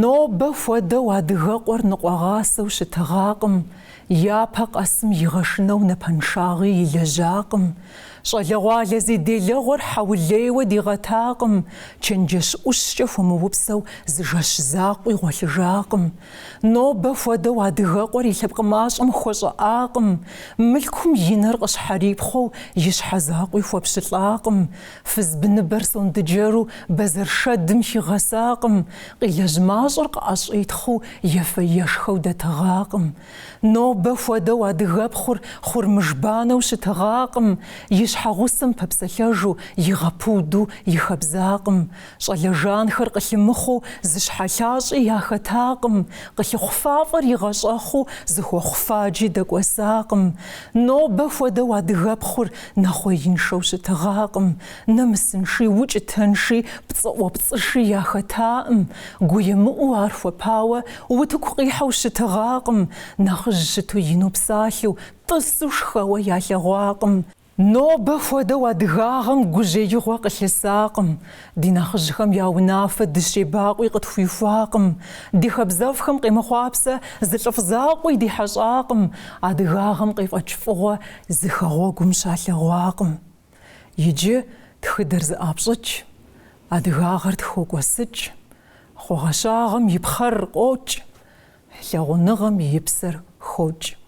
Нобэ хуэдэу адыгэкъуэр ныкъуэгъасэу щытыгъакъым, япэ къэсым игъэшынэу напэншагъи илэжьакъым. Щӏалэгъуалэ зи делэгъуэр хьэулейуэ дигъэтакъым, чэнджэщ ӏущкӏэ хуэмыупсэу зы жэщ закъуи гъуэлъыжакъым. Нобэ хуэдэу адыгэкъуэр и лъэпкъ мащӏэм хуэщӏыӏакъым, мылъкум и нэр къыщхьэрипхъуэу и щхьэ закъуи хуэпщылӏакъым, фыз быныбэр сондыджэру бэзэр шэдым хигъэсакъым, къилэжь мащӏэр къыӏэщӏитхъыу ефэ-ешхэу дэтыгъакъым. Нобэ хуэдэу адыгэпхъур хъурмыж банэу щытыгъакъым, и щхьэгъусэм пэпсэлъэжу игъэпуду и хэбзакъым. Щӏалэ жанхэр къылъымыхъуу зы щхьэлъащӏи яхэтакъым, къылъыхъу фафӏэр игъэщӏэхъуу зыхуэхъу фаджи дэкӏуэсакъым. Нобэ хуэдэу адыгэпхъур нэхъуеиншэу щытыгъакъым, нэмысынши, укӏытэнши, пцӏыӏуэпцӏыши яхэтаӏым, гуемыӏуу ар хуэпауэ утыку къихьэу щытыгъакъым, нэхъыжь щыту ину псалъэу, тӏысу шхэуэ ялъэгъуакъым. Нобэ хуэдэу адыгагъэм гужьеигъуэ къылъысакъым, ди нэхъыжьхэм я унафэ дыщебакъуи къытхуихуакъым, ди хабзэфӏхэм къемыхъуапсэ зы лӏыфӏ закъуи ди хьэщӏакъым, адыгагъэм къефӏэкӏ фӏыгъуэ зы хэгъуэгум щалъэгъуакъым. Иджы тхыдэр зэӏапщӏыкӏ, адыгагъэр тхокӏуэсыкӏ, хъугъэщагъэм и пхъэр къокӏ, лъагъуныгъэм и псэр хокӏ.